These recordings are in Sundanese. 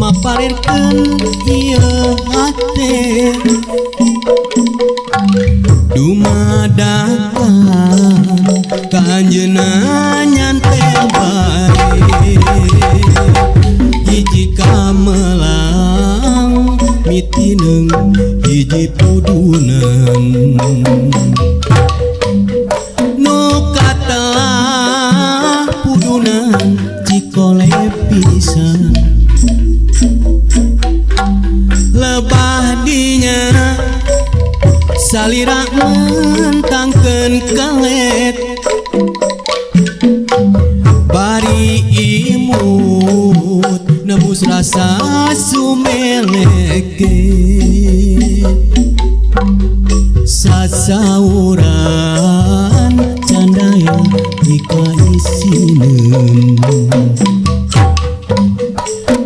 Maparirkeun ieu hate dumadakan ka anjeunna nyantel bae hiji kamelang mitineung hiji pudunan nu katelah pudunan cikole pisan lebah dinya salira mentangkeun kalet bari imut nebus rasa sumeleke sasauran candaya jika isineun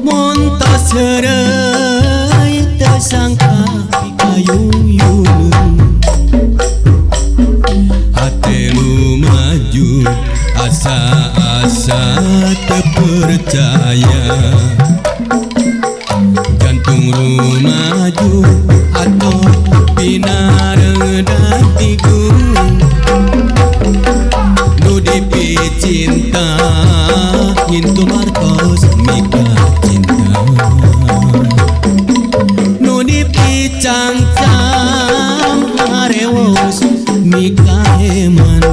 montos heureuy teu sangka pikayung-yungeun hate lumaju asa-asa teu percaya jantung rumaju atau pinareung tigung nu dipicinta ngintu martos mika cinta nu dipicangcang arewos mika eman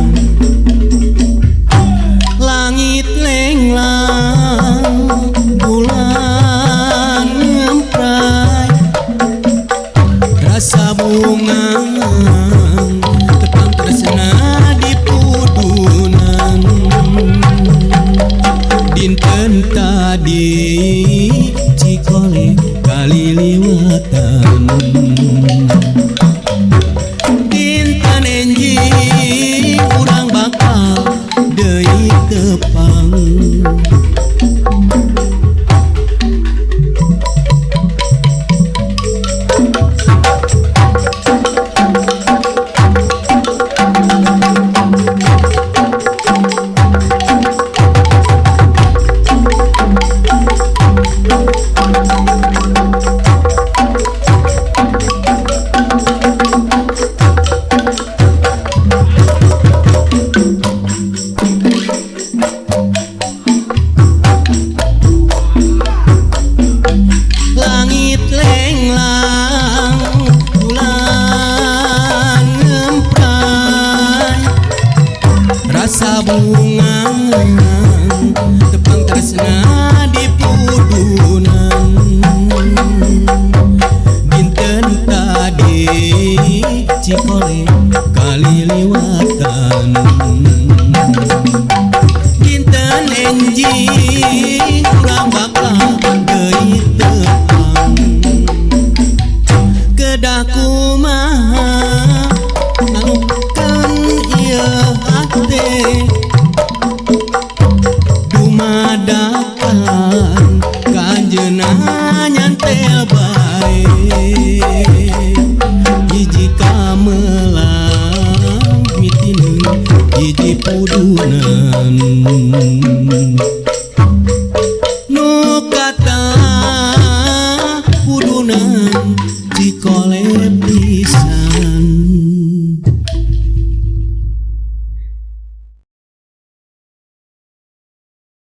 langit lenglang bulan ngempray rasa bunga tepang tresna di pudunan dinten tadi cikole kaliliwatan dinten enjing urang bakal deui tepang. Langit lenglang bulan ngempray rasa bunga tepang tresna di pudunan dinten tadi cikole kaliliwatan dinten enjing urang bakal deui tepang kedah kumaha ngalukeun ieu hate dumadakan ka anjeunna nyantel bae hiji kamelang mitineung hiji pudunan nu katelah pudunan cikole.